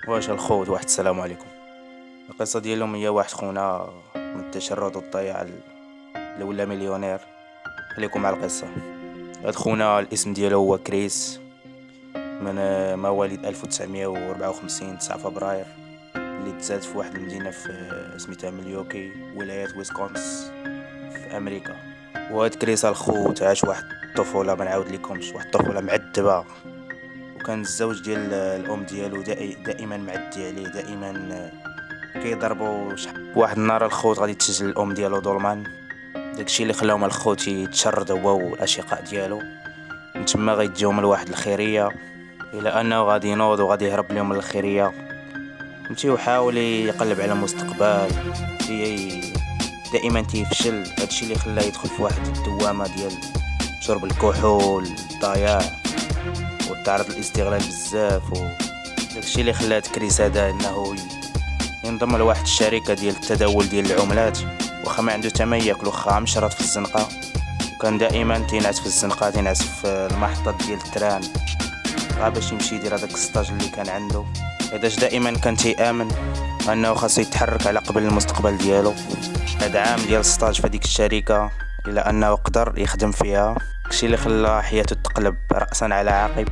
واش الخوت، واحد السلام عليكم. القصة ديالهم هي واحد خونا من التشرد والضياع اللي ولا مليونير. خليكم مع القصة. هاد خونا الاسم ديالو هو كريس، من مواليد 1954، 9 فبراير، اللي تزاد في واحد المدينة في سميتها ميليوكي، ولاية ويسكونس في أمريكا. وهاد كريس الخوت عاش واحد الطفولة ما نعاود لكمش، واحد الطفولة معذبة، وكان الزوج ديال الأم ديالو دائما معدي عليه، دائما كيضربو. واحد النهار الخوت غادي تسجل الأم ديالو ظلما، داكشي اللي خلاهم الخوت يتشردوا هو والأشقاء ديالو. من تما غيديهم لواحد الخيرية، إلى أنه غادي ينوض وغادي يهرب لهم من الخيرية، فهمتي، وحاول يقلب على مستقبل، دائما تيفشل. هادشي اللي خلاه يدخل في واحد الدوامة ديال شرب الكحول، الضياع، وتعرض للاستغلال بزاف. و داكشي اللي خلات كريس هذا انه ينضم لواحد الشركة ديال التداول ديال العملات، واخا ما عنده تا ما ياكل، واخا مشرط في الزنقة، وكان دائما تينعس في الزنقة، تينعس في المحطة ديال ال train، غا باش يمشي يدير هذاك ال stage اللي كان عنده. حيتاش دائما كان تيامن انه خاصو يتحرك على قبل المستقبل ديالو. هذا عام ديال stage في هذيك الشركة، الا انه قدر يخدم فيها، داكشي اللي خلى حياته تقلب راسا على عقب.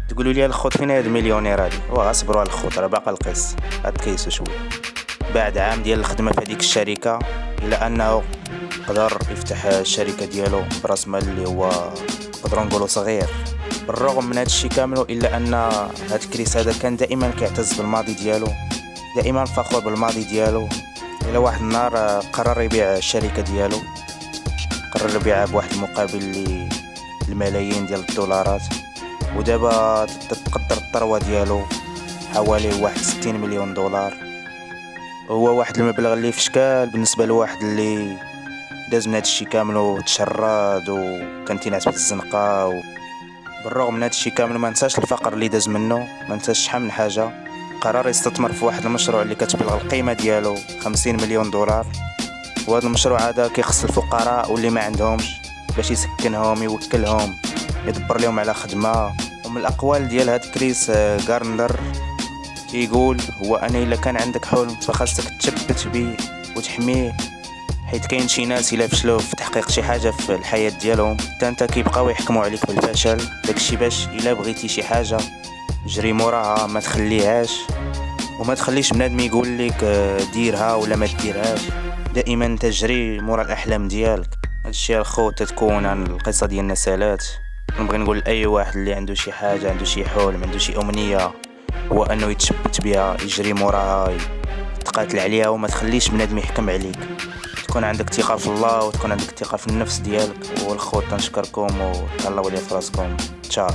تقولوا لي الخوت فين هاد المليونير هادي؟ واصبروا على الخوت، راه باقا القصة، تكيسوا شويه. بعد عام ديال الخدمة في هذيك الشركه، الى انه قدر يفتح الشركة ديالو براس مال اللي هو نقدروا نقولوا صغير. بالرغم من هذا الشيء كامل، الا ان هاد كريس هذا كان دائما كيعتز بالماضي ديالو، دائما فخور بالماضي ديالو. الى واحد النهار قرر يبيع الشركة ديالو، قرر يبيعها بواحد المقابل اللي الملايين ديال الدولارات، ودابا تتقدر الثروة ديالو حوالي 61 مليون دولار. هو واحد المبلغ اللي في شكال بالنسبة لواحد اللي داز من هادشي كامل وتشرد وكان تينعس في الزنقة. بالرغم من هادشي كامل، ما نساش الفقر اللي داز منه، ما نساش شحال من حاجة. قرر يستثمر في واحد المشروع اللي كتبلغ القيمة ديالو 50 مليون دولار، وهذا المشروع هذا كيخص الفقراء واللي ما عندهمش، باش يسكنهم، يوكلهم، يدبر لهم على خدمة. ومن الأقوال ديال هاد كريس غاردنر تيقول هو أنا إلا كان عندك حلم فخاصك تشبت بيه وتحميه، حيت كاين شي ناس الا فشلوا في تحقيق شي حاجة في الحياة ديالهم، حتى انت كيبقاو يحكموا عليك بالفشل. داكشي باش الا بغيتي شي حاجة جري موراها، ما تخليهاش، وما تخليش بنادم يقول لك ديرها ولا ما ديرهاش. دائما تجري مورا الاحلام ديالك. هادشي الخوت تتكون عن القصة ديالنا سالات. نبغي نقول لاي واحد اللي عنده شي حاجه، عنده شي حلم، عنده شي امنيه، هو انه يتشبت بها، يجري موراها، يتقاتل عليها، وما تخليش بنادم يحكم عليك. تكون عندك ثقة في الله وتكون عندك ثقة في النفس ديالك. والخوت تنشكركم وتهلاو لي في راسكم. تشاو.